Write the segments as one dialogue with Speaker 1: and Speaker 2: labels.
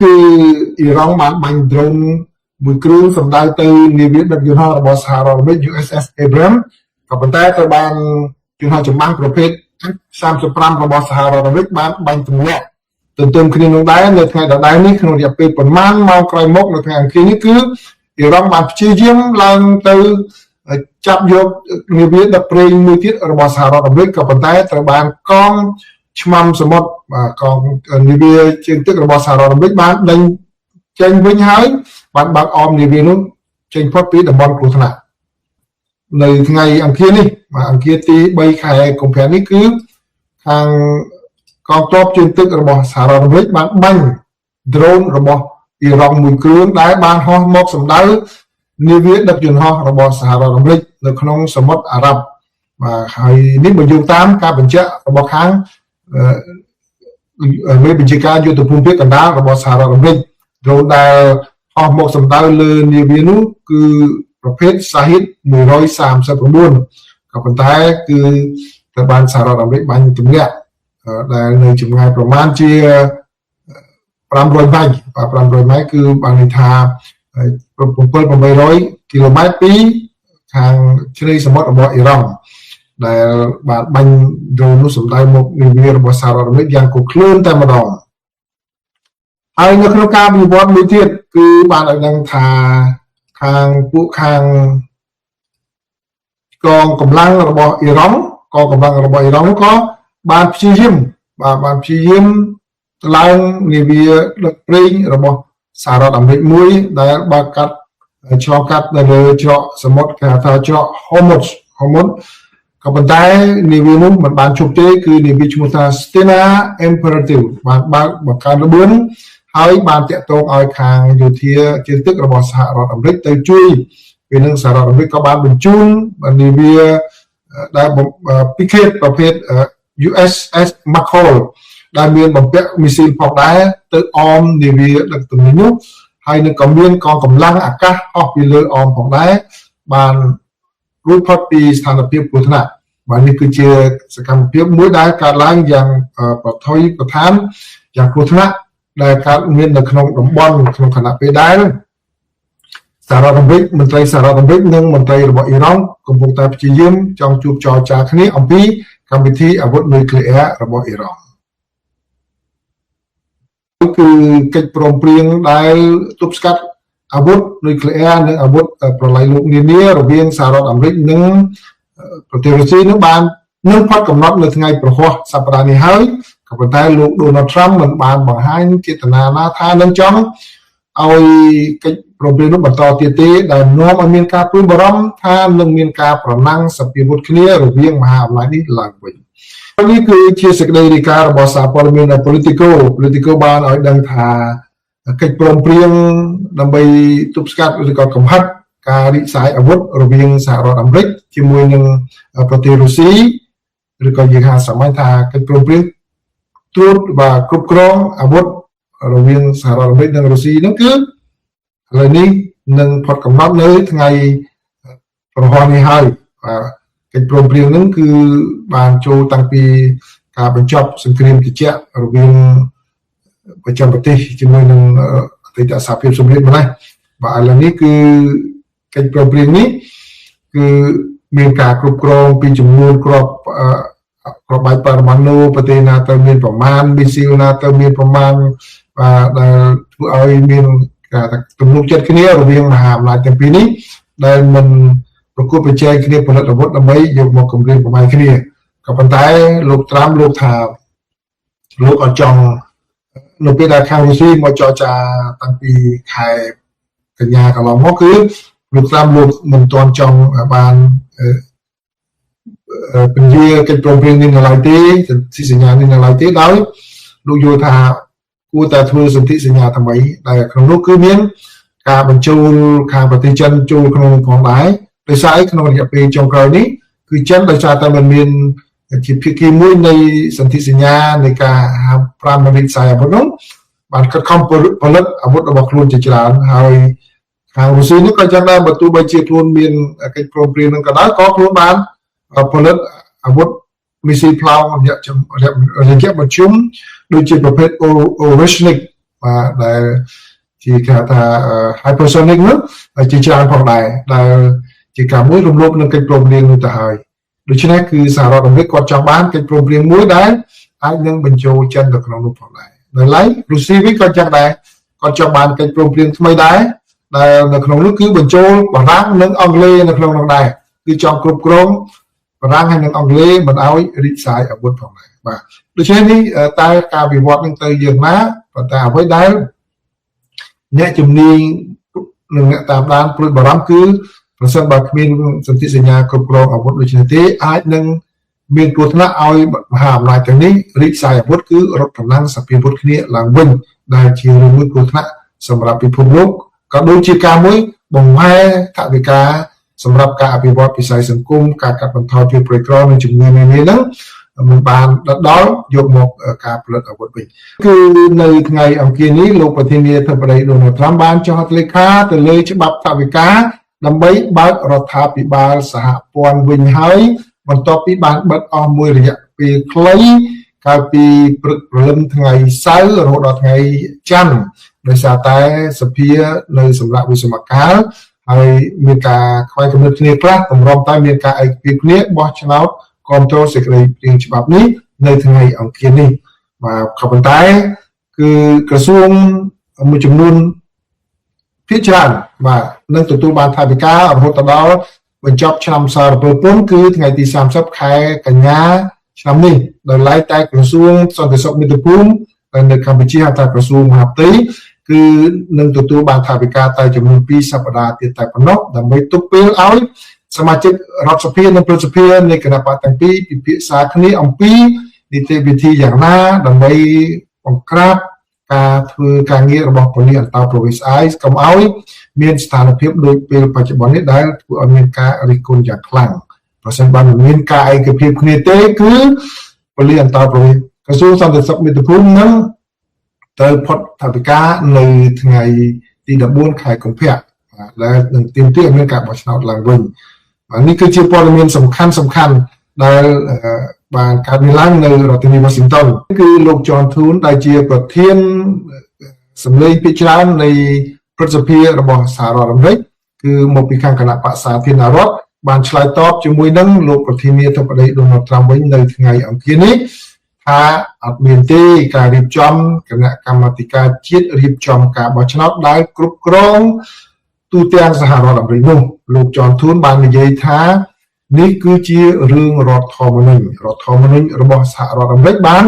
Speaker 1: គឺអ៊ីរ៉ង់បានបាញ់ដ្រូនមួយគ្រឿងសម្ដៅទៅនាវាដឹកយន្តហោះរបស់សហរដ្ឋអាមេរិក USS Abrams ក៏ប៉ុន្តែត្រូវបានយន្តហោះចម្បាំងប្រភេទ F-35 របស់សហរដ្ឋអាមេរិកបានបាញ់ទម្លាក់ទន្ទឹមគ្នានោះដែរនៅថ្ងៃដដែលនេះក្នុងរយៈពេលប្រមាណម៉ោងក្រោយមកនៅថ្ងៃអង្គារនេះគឺអ៊ីរ៉ង់បានព្យាយាមឡើងទៅចាប់យកនាវាដឹកប្រេងមួយទៀតរបស់សហរដ្ឋអាមេរិកក៏ប៉ុន្តែត្រូវបានកងឆ្មាំសមុទ្របាទកងនាវាជើងទឹករបស់សហរដ្ឋអាមេរិកបានដេញចេញវិញហើយបានបើកអមនាវានោះចេញផុតពីតំបន់គ្រោះថ្នាក់នៅថ្ងៃអង្គារនេះបាទអង្គារទី3ខែកុម្ភៈនេះគឺខាងកងទ័ពជើងទឹករបស់សហរដ្ឋអាមេរិកបានបាញ់ដ្រូនរបស់អ៊ីរ៉ង់មួយគ្រឿងដែលបានហោះមកសម្ដៅនាវាដឹកយន្តហោះរបស់សហរដ្ឋអាមេរិកនៅក្នុងសមុទ្រអារ៉ាប់បាទហើយនេះបើយោងតាមការបញ្ជាក់របស់ខាងមេបញ្ជាការយុទ្ធភូមិភាគកណ្ដាលរបស់សហរដ្ឋអាមេរិកដ្រូនដែលហោះមកសម្ដៅលើនាវានោះគឺប្រភេទសាហ៊ីត139ក៏ប៉ុន្តែគឺត្រូវបានសហរដ្ឋអាមេរិកបាញ់ទម្លាក់ដែលនៅចម្ងាយប្រមាណជា500ម៉ែត្របាទ500ម៉ែត្រគឺបានន័យថា7 800គីឡូម៉ែត្រពីខាងឆ្នេរសមុទ្ររបស់អ៊ីរ៉ង់ដែលបានបាញ់ដ្រូននោះសម្ដៅមកនាវារបស់សហរដ្ឋអាមេរិកយ៉ាងគឃ្លើនតែម្ដងហើយនៅក្នុងការវិវត្តមួយទៀតគឺបានឲ្យដឹងថាខាងពួកខាងកងកម្លាំងរបស់អ៊ីរ៉ង់កងកម្លាំងរបស់អ៊ីរ៉ង់នោះក៏បានព្យាយាមបាទបានព្យាយាមឡើងនាវាដឹកប្រេងរបស់សហរដ្ឋអាមេរិកមួយដែលបើកាត់ឆ្លងកាត់នៅលើច្រកសមុទ្រគេហៅថាច្រក Hormuz Hormuz ក៏ប៉ុន្តែនាវានោះមិនបានជោគទេគឺនាវាឈ្មោះថា Stena Imperative បានបើកបង្កើនល្បឿនហើយបានតាក់ទងឲ្យខាងយោធាជើងទឹករបស់សហរដ្ឋអាមេរិកទៅជួយពេលនឹងសហរដ្ឋអាមេរិកក៏បានបញ្ជូននាវាដែលពិឃាតប្រភេទ USS McCall ដែលមានបំពាក់មីស៊ីលផងដែរទៅអមនាវាដឹកទំនិញនោះហើយនឹងក៏មានកងកម្លាំងអាកាសអស់ពីលើអមផងដែរបានរួចផុតពីស្ថានភាពគ្រោះថ្នាក់បាទនេះគឺជាសកម្មភាពមួយដែលកើតឡើងយ៉ាងប្រថុយប្រឋានយ៉ាងគ្រោះថ្នាក់ដែលកើតមាននៅក្នុងតំបន់ក្នុងខណៈពេលដែលសហរដ្ឋអាមេរិកមន្ត្រីសហរដ្ឋអាមេរិកនិងមន្ត្រីរបស់អ៊ីរ៉ង់កំពុងតែព្យាយាមចង់ជួបចរចាគ្នាអំពីកម្មវិធីអាវុធនុយក្លេអ៊ែររបស់អ៊ីរ៉ង់គឺកិច្ចព្រមព្រៀងដែលទប់ស្កាត់អាវុធនុយក្លេអ៊ែរនិងអាវុធប្រល័យលោកនានារវាងសហរដ្ឋអាមេរិកនិងប្រទេសរុស្ស៊ីនឹងបាននឹងផុតកំណត់នៅថ្ងៃព្រហស្បតិ៍សប្តាហ៍នេះហើយក៏ប៉ុន្តែលោក Donald Trump មិនបានបង្ហាញចេតនាណាថានឹងចង់ឲ្យកិច្ចព្រមព្រៀងនោះបន្តទៀតទេដែលនាំឲ្យមានការព្រួយបារម្ភថានឹងមានការប្រណាំងសព្វាវុធគ្នារវាងមហាអំណាចនេះឡើងវិញនេះគឺជាសេចក្តីរាយការណ៍របស់សារព័ត៌មាន Politico Politico បានឲ្យដឹងថាកិច្ចព្រមព្រៀងដើម្បីទប់ស្កាត់ឬក៏កំហិតការរីកសាយអាវុធរវាងសហរដ្ឋអាមេរិកជាមួយនឹងប្រទេសរុស្ស៊ីឬក៏យើងហៅសាមញ្ញថាកិច្ចព្រមព្រៀងត្រួតបាទគ្រប់គ្រងអាវុធរវាងសហរដ្ឋអាមេរិកនិងរុស្ស៊ីនោះគឺឥឡូវនេះនឹងផុតកំណត់នៅថ្ងៃព្រហស្បតិ៍នេះហើយបាទកិច្ចព្រមព្រៀងហ្នឹងគឺបានចូលតាំងពីការបញ្ចប់សង្គ្រាមត្រជាក់រវាងប្រចាំប្រទេសជាមួយនឹងអតីតសហភាពសូវៀតម្លេះបាទឥឡូវនេះគឺកិច្ចព្រមព្រៀងនេះគឺមានការគ្រប់គ្រងពីចំនួនគ្រាប់គ្រាប់បែកបរមាណូប្រទេសណាទៅមានប្រមាណមីស៊ីលណាទៅមានប្រមាណបាទដែលធ្វើឲ្យមានការទំនុកចិត្តគ្នារវាងមហាអំណាចទាំងពីរនេះដែលមិនប្រកួតប្រជែងគ្នាផលិតអាវុធដើម្បីយកមកគម្រាមកំហែងគ្នាក៏ប៉ុន្តែលោកត្រាំលោកថាលោកអត់ចង់នៅពេលដែលខាងរុស្ស៊ីមកចរចាតាំងពីខែកញ្ញាកន្លងមកគឺលោកត្រាំលោកមិនទាន់ចង់បានពន្យាកិច្ចព្រមព្រៀងនេះនៅឡើយទេសន្ធិសញ្ញានេះនៅឡើយទេដោយលោកយល់ថាគួរតែធ្វើសន្ធិសញ្ញាថ្មីដែលក្នុងនោះគឺមានការបញ្ចូលខាងប្រទេសចិនចូលក្នុងផងដែរដោយសារក្នុងរយៈពេលចុងក្រោយនេះគឺចិនដោយសារតែมันមានជាភាគីមួយនៃសន្ធិសញ្ញានៃការហាមប្រាមមិនរីកសាយអាវុធនោះបានខិតខំផលិតអាវុធរបស់ខ្លួនជាច្រើនហើយខាងរុស្ស៊ីនេះក៏ចឹងដែរបើទោះបីជាខ្លួនមានកិច្ចព្រមព្រៀងនឹងក៏ដោយក៏ខ្លួនបានផលិតអាវុធមីស៊ីលផ្លោងរយៈរយៈមធ្យមដូចជាប្រភេទ Oreshnik បាទដែលជាគេហៅថា hypersonic នោះជាច្រើនផងដែរដែលជាការមួយរំលោភនឹងកិច្ចព្រមព្រៀងនោះទៅហើយដូច្នេះគឺសហរដ្ឋអាមេរិកគាត់ចង់បានកិច្ចព្រមព្រៀងមួយដែលអាចនឹងបញ្ចូលចិនទៅក្នុងនោះផងដែរដោយឡែករុស្ស៊ីវិញក៏ចឹងដែរគាត់ចង់បានកិច្ចព្រមព្រៀងថ្មីដែរដែលនៅក្នុងនោះគឺបញ្ចូលបារាំងនិងអង់គ្លេសនៅក្នុងនោះដែរគឺចង់គ្រប់គ្រងបារាំងហើយនិងអង់គ្លេសមិនឲ្យរីកសាយអាវុធផងដែរបាទដូច្នេះនេះតើការវិវត្តនឹងទៅយ៉ាងណាប៉ុន្តែអ្វីដែលអ្នកជំនាញនិងអ្នកតាមដានព្រួយបារម្ភគឺប្រសិនបើគ្មានសន្ធិសញ្ញាគ្រប់គ្រងអាវុធដូចនេះទេអាចនឹងមានគ្រោះថ្នាក់ឲ្យមហាអំណាចទាំងនេះរីកសាយអាវុធគឺរត់កម្លាំងសព្វាវុធគ្នាឡើងវិញដែលជារឿងមួយគ្រោះថ្នាក់សម្រាប់ពិភពលោកក៏ដូចជាការមួយបង្វែរថវិកាសម្រាប់ការអភិវឌ្ឍវិស័យសង្គមការកាត់បន្ថយភាពក្រីក្រនិងជំងឺនានាហ្នឹងមិនបានដល់យកមកការផលិតអាវុធវិញគឺនៅថ្ងៃអង្គារនេះលោកប្រធានាធិបតីដូណាល់ត្រាំបានចុះហត្ថលេខាទៅលើច្បាប់ថវិកាដើម្បីបើករដ្ឋាភិបាលសហព័ន្ធវិញហើយបន្ទាប់ពីបានបិទអស់មួយរយៈពេលខ្លីកាលពីព្រឹកព្រលឹមថ្ងៃសៅរ៍រហូតដល់ថ្ងៃច័ន្ទដោយសារតែសភានៅសម្រាប់វិសមកាលហើយមានការខ្វែងគំនិតគ្នាខ្លះតម្រាំតែមានការឯកភាពគ្នាបោះឆ្នោតគ្រប់គ្រងសេចក្តីព្រាងច្បាប់នេះនៅថ្ងៃអង្គារនេះបាទក៏ប៉ុន្តែគឺក្រសួងមួយចំនួនភាគច្រើនបាទនឹងទទួលបានថវិការហូតដល់បញ្ចប់ឆ្នាំសារពើពន្ធគឺថ្ងៃទី30ខែកញ្ញាឆ្នាំនេះដោយឡែកតែក្រសួងសន្តិសុខមាតុភូមិដែលនៅកម្ពុជាហៅថាក្រសួងមហាផ្ទៃគឺនឹងទទួលបានថវិកាតែចំនួន2សប្តាហ៍ទៀតតែប៉ុណ្ណោះដើម្បីទុកពេលឲ្យសមាជិករដ្ឋសភានិងព្រឹទ្ធសភានៃគណបក្សទាំងពីរពិភាក្សាគ្នាអំពីនីតិវិធីយ៉ាងណាដើម្បីបង្ក្រាបការធ្វើការងាររបស់ប៉ូលីសអន្តោប្រវេសន៍ ICE កុំឲ្យមានស្ថានភាពដូចពេលបច្ចុប្បន្ននេះដែលធ្វើឲ្យមានការរិះគន់យ៉ាងខ្លាំងប្រសិនបើមិនមានការឯកភាពគ្នាទេគឺប៉ូលីសអន្តោប្រវេសន៍ក្រសួងសន្តិសុខមាតុភូមិនឹងត្រូវផុតថវិកានៅថ្ងៃទី14ខែកុម្ភៈដែលនឹងទាមទារឲ្យមានការបោះឆ្នោតឡើងវិញបាទនេះគឺជាព័ត៌មានសំខាន់សំខាន់ដែលបានកើតមានឡើងនៅរដ្ឋធានី Washington គឺលោក John Thune ដែលជាប្រធានសម្លេងភាគច្រើននៃព្រឹទ្ធសភារបស់សហរដ្ឋអាមេរិកគឺមកពីខាងគណបក្សសាធារណរដ្ឋបានឆ្លើយតបជាមួយនឹងលោកប្រធានាធិបតី Donald Trump វិញនៅថ្ងៃអង្គារនេះថាអត់មានទេការរៀបចំគណៈកម្មាធិការជាតិរៀបចំការបោះឆ្នោតដែលគ្រប់គ្រងទូទាំងសហរដ្ឋអាមេរិកនោះលោក John Thune បាននិយាយថានេះគឺជារឿងរដ្ឋធម្មនុញ្ញរដ្ឋធម្មនុញ្ញរបស់សហរដ្ឋអាមេរិកបាន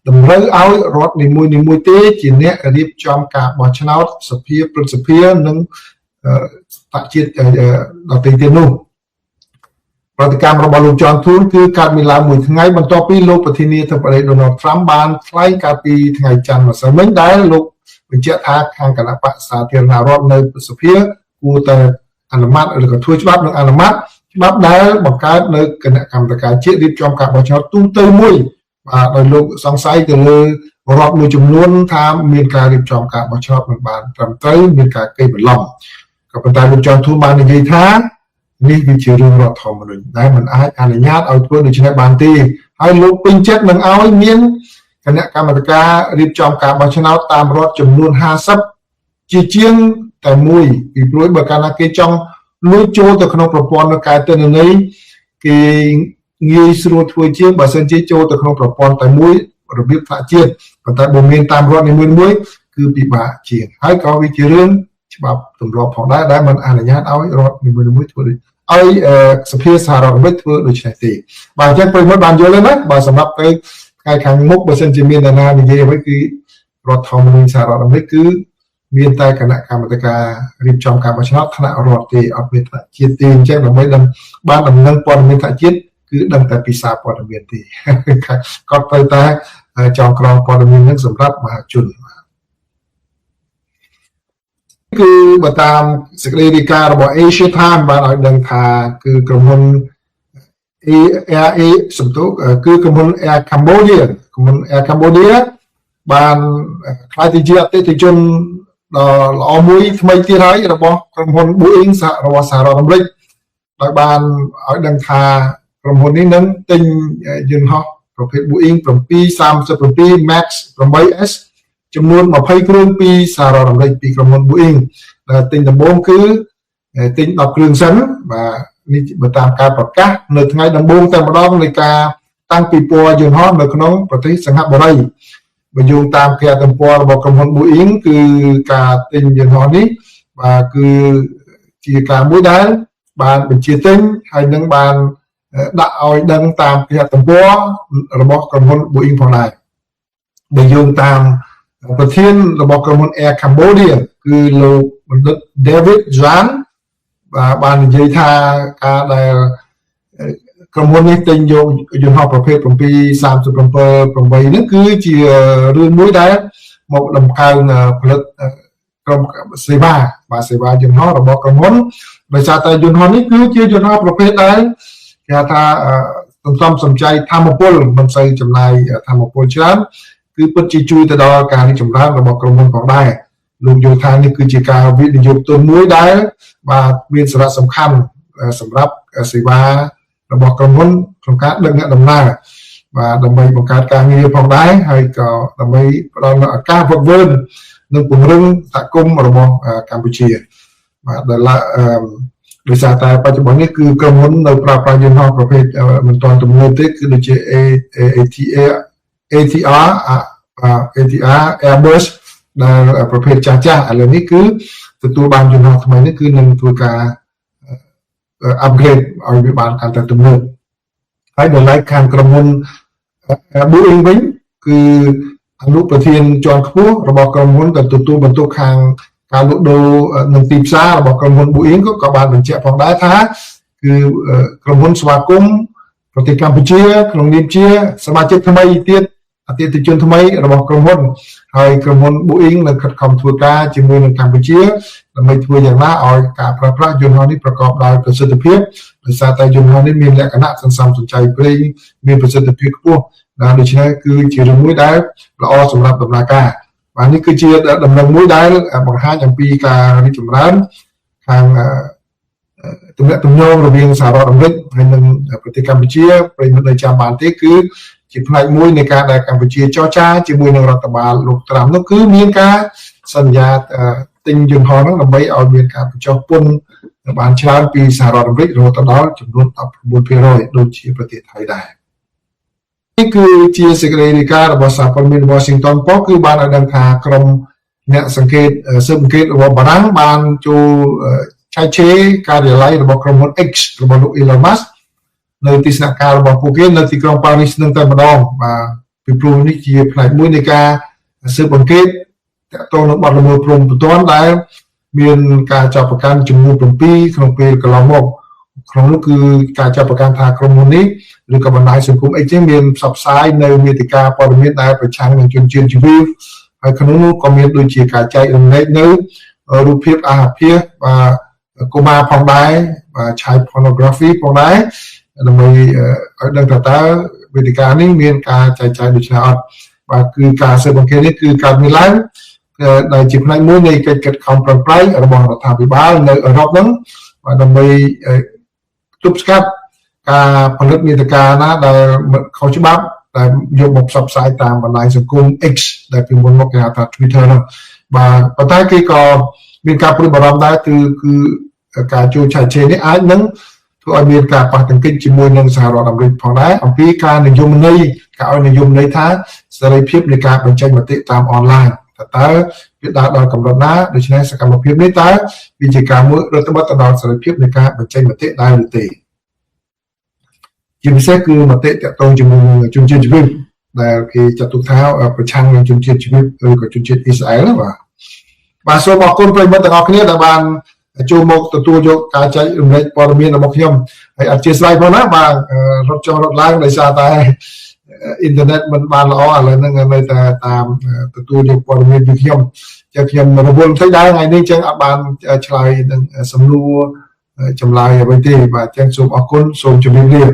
Speaker 1: តម្រូវឲ្យរដ្ឋនីមួយៗទេជាអ្នករៀបចំការបោះឆ្នោតសភាព្រឹទ្ធសភានិងស្ថាជាតិដទៃទៀតនោះប្រតិកម្មរបស់លោក John Thune គឺកើតមានឡើងមួយថ្ងៃបន្ទាប់ពីលោកប្រធានាធិបតី Donald Trump បានថ្លែងកាលពីថ្ងៃច័ន្ទម្សិលមិញដែលលោកបញ្ជាក់ថាខាងគណបក្សសាធារណរដ្ឋនៅសភាគួរតែអនុម័តឬក៏ធ្វើច្បាប់និងអនុម័តច្បាប់ដែលបង្កើតនៅគណៈកម្មាធិការជាតិរៀបចំការបោះឆ្នោតទូទៅមួយបាទដោយលោកសង្ស័យទៅលើរដ្ឋមួយចំនួនថាមានការរៀបចំការបោះឆ្នោតមិនបានត្រឹមត្រូវមានការកេងបន្លំក៏ប៉ុន្តែលោក John Thune បាននិយាយថានេះគឺជារឿងរដ្ឋធម្មនុញ្ញដែលមិនអាចអនុញ្ញាតឲ្យធ្វើដូច្នេះបានទេហើយលោកពេញចិត្តនឹងឲ្យមានគណៈកម្មាធិការរៀបចំការបោះឆ្នោតតាមរដ្ឋចំនួន50ជាជាងតែមួយពីព្រោះបើកាលណាគេចង់លួចចូលទៅក្នុងប្រព័ន្ធនៅកែទិន្នន័យគេងាយស្រួលធ្វើជាងបើសិនជាចូលទៅក្នុងប្រព័ន្ធតែមួយរបៀបថ្នាក់ជាតិប៉ុន្តែបើមានតាមរដ្ឋនីមួយៗគឺពិបាកជាងហើយក៏វាជារឿងច្បាប់ទម្លាប់ផងដែរដែលមិនអនុញ្ញាតឲ្យរដ្ឋនីមួយៗធ្វើដូចឲ្យសភាសហរដ្ឋអាមេរិកធ្វើដូច្នេះទេបាទអញ្ចឹងប្រិយមិត្តបានយល់ទេណាបាទសម្រាប់ទៅថ្ងៃខាងមុខបើសិនជាមាននរណានិយាយអ្វីគឺរដ្ឋធម្មនុញ្ញសហរដ្ឋអាមេរិកគឺមានតែគណៈកម្មាធិការរៀបចំការបោះឆ្នោតថ្នាក់រដ្ឋទេអត់មានថ្នាក់ជាតិទេអញ្ចឹងដើម្បីដឹងបានដំណឹងព័ត៌មានថ្នាក់ជាតិគឺដឹងតែពីសារព័ត៌មានទេគាត់ត្រូវតែចងក្រងព័ត៌មាននឹងសម្រាប់មហាជនគឺបើតាមសេចក្តីរាយការណ៍របស់ Asia Times បានឲ្យដឹងថាគឺក្រុមហ៊ុន ARA សំទោគឺក្រុមហ៊ុន Air Cambodia ក្រុមហ៊ុន Air Cambodia បានក្លាយទៅជាអតិថិជនដ៏ល្អមួយថ្មីទៀតហើយរបស់ក្រុមហ៊ុន Boeing សហរបស់សហរដ្ឋអាមេរិកដោយបានឲ្យដឹងថាក្រុមហ៊ុននេះនឹងទិញយន្តហោះប្រភេទ Boeing 737 Max 8S ចំនួន20គ្រឿងពីសហរដ្ឋអាមេរិកពីក្រុមហ៊ុន Boeing ដែលទិញដំបូងគឺទិញ10គ្រឿងសិនបាទនេះបើតាមការប្រកាសនៅថ្ងៃដំបូងតែម្ដងនៃការតាំងពិព័រណ៍យន្តហោះនៅក្នុងប្រទេសសិង្ហបុរីបើយោងតាមគេហទំព័ររបស់ក្រុមហ៊ុន Boeing គឺការទិញយន្តហោះនេះបាទគឺជាការមួយដែលបានបញ្ជាទិញហើយនឹងបានដាក់ឲ្យដឹងតាមគេហទំព័ររបស់ក្រុមហ៊ុន Boeing ផងដែរបើយោងតាមប្រធានរបស់ក្រុមហ៊ុន Air Cambodia គឺលោកបណ្ឌិត David Zhang បាទបាននិយាយថាការដែលក្រុមហ៊ុននេះទិញយកយន្តហោះប្រភេទ737 8ហ្នឹងគឺជារឿងមួយដែលមកដំកើងផលិតក្រុមសេវាបាទសេវាយន្តហោះរបស់ក្រុមហ៊ុនដោយសារតែយន្តហោះនេះគឺជាយន្តហោះប្រភេទដែលគេហៅថាសន្សំសំចៃធម្មពលមិនសូវចំណាយធម្មពលច្រើនគឺពិតជាជួយទៅដល់ការរីកចម្រើនរបស់ក្រុមហ៊ុនផងដែរលោកយល់ថានេះគឺជាការវិនិយោគទុនមួយដែលបាទមានសារៈសំខាន់សម្រាប់សេវារបស់ក្រុមហ៊ុនក្នុងការដឹកអ្នកដំណើរបាទដើម្បីបង្កើតការងារផងដែរហើយក៏ដើម្បីផ្ដល់នូវឱកាសហ្វឹកហ្វឺននិងពង្រឹងសហគមន៍របស់កម្ពុជាបាទដែលដោយសារតែបច្ចុប្បន្ននេះគឺក្រុមហ៊ុននៅប្រើប្រាស់យន្តហោះប្រភេទមិនទាន់ទំនើបទេគឺដូចជា ATA ATR ATR Airbus ដែលប្រភេទចាស់ចាស់ឥឡូវនេះគឺទទួលបានយន្តហោះថ្មីនេះគឺនឹងធ្វើការ upgrade ឲ្យវាបានកាន់តែទំនើបហើយដល់ឡែកខាងក្រុមហ៊ុន Boeing វិញគឺអនុប្រធានជាន់ខ្ពស់របស់ក្រុមហ៊ុនដែលទទួលបន្ទុកខាងការលក់ដូរនិងទីផ្សាររបស់ក្រុមហ៊ុន Boeing ក៏បានបញ្ជាក់ផងដែរថាគឺក្រុមហ៊ុនស្វាគមន៍ប្រទេសកម្ពុជាក្នុងនាមជាសមាជិកថ្មីទៀតអតិថិជនថ្មីរបស់ក្រុមហ៊ុនហើយក្រុមហ៊ុន Boeing នឹងខិតខំធ្វើការជាមួយនឹងកម្ពុជាដើម្បីធ្វើយ៉ាងណាឲ្យការប្រើប្រាស់យន្តហោះនេះប្រកបដោយប្រសិទ្ធភាពដោយសារតែយន្តហោះនេះមានលក្ខណៈសន្សំសំចៃប្រេងមានប្រសិទ្ធភាពខ្ពស់ដែលដូច្នេះគឺជារឿងមួយដែលល្អសម្រាប់ដំណើរការបាទនេះគឺជាដំណឹងមួយដែលបង្ហាញអំពីការរីកចម្រើនខាងទំនាក់ទំនងរវាងសហរដ្ឋអាមេរិកហើយនិងប្រទេសកម្ពុជាប្រិយមិត្តនៅចាំបានទេគឺជាផ្នែកមួយនៃការដែលកម្ពុជាចរចាជាមួយនឹងរដ្ឋបាលលោកត្រាំនោះគឺមានការសន្យាទិញយន្តហោះនោះដើម្បីឲ្យមានការបញ្ចុះពន្ធបានច្រើនពីសហរដ្ឋអាមេរិករហូតដល់ចំនួន19%ដូចជាប្រទេសថៃដែរនេះគឺជាសេចក្តីរាយការណ៍របស់សារព័ត៌មាន Washington Post គឺបានឲ្យដឹងថាក្រុមអ្នកសង្កេតស៊ើបអង្កេតរបស់បារាំងបានចូលឆែកឆេរការិយាល័យរបស់ក្រុមហ៊ុន X របស់លោក Elon Musk នៅទីស្នាក់ការរបស់ពួកគេនៅទីក្រុងប៉ារីសនឹងតែម្ដងបាទពីព្រោះនេះជាផ្នែកមួយនៃការស៊ើបអង្កេតទាក់ទងនឹងបទល្មើសព្រហ្មទណ្ឌដែលមានការចាប់ប្រកាន់ចំនួន7ក្នុងពេលកន្លងមកក្នុងនោះគឺការចាប់ប្រកាន់ថាក្រុមហ៊ុននេះឬក៏បណ្ដាញសង្គម X មានផ្សព្វផ្សាយនៅមាតិកាព័ត៌មានដែលប្រឆាំងនឹងជនជាតិជីវីហើយក្នុងនោះក៏មានដូចជាការចែករំលែកនៅរូបភាពអាសអាភាសបាទកុមារផងដែរបាទ child pornography ផងដែរដើម្បីឲ្យដឹងថាតើវេទិកានេះមានការចែកចាយដូច្នេះអត់បាទគឺការស៊ើបអង្កេតនេះគឺកើតមានឡើងដែលជាផ្នែកមួយនៃកិច្ចខិតខំប្រឹងប្រែងរបស់រដ្ឋាភិបាលនៅអឺរ៉ុបហ្នឹងបាទដើម្បីទប់ស្កាត់ការផលិតមាតិកាណាដែលខុសច្បាប់ដែលយកមកផ្សព្វផ្សាយតាមបណ្ដាញសង្គម X ដែលពីមុនមកគេហៅថា Twitter នោះបាទប៉ុន្តែគេក៏មានការព្រួយបារម្ភដែរគឺគឺការចូលឆែកឆេរនេះអាចនឹងធ្វើឲ្យមានការប៉ះទង្គិចជាមួយនឹងសហរដ្ឋអាមេរិកផងដែរអំពីការនិយមន័យការឲ្យនិយមន័យថាសេរីភាពនៃការបញ្ចេញមតិតាមអនឡាញតើវាដើរដល់កម្រិតណាដូច្នេះសកម្មភាពនេះតើវាជាការមួយរដ្ឋបတ်ទៅដល់សេរីភាពនៃការបញ្ចេញមតិដែរឬទេជាពិសេសគឺមតិតាក់ទងជាមួយនឹងជនជាតិជីវិតដែលគេចាត់ទុកថាប្រឆាំងនឹងជនជាតិជីវិតឬក៏ជនជាតិអ៊ីស្រាអែលបាទបាទសូមអរគុណប្រិយមិត្តទាំងអស់គ្នាដែលបានចូលមកទទួលយកការចែករំលែកព័ត៌មានរបស់ខ្ញុំហើយអធ្យាស្រ័យផងណាបាទរត់ចុះរត់ឡើងដោយសារតែអ៊ីនធឺណិតមិនបានល្អឥឡូវហ្នឹងនៅតែតាមទទួលយកព័ត៌មានពីខ្ញុំចឹងខ្ញុំរវល់បន្តិចដែរថ្ងៃនេះចឹងអត់បានឆ្លើយនឹងសំណួរចម្លើយអ្វីទេបាទចឹងសូមអរគុណសូមជម្រាបលា។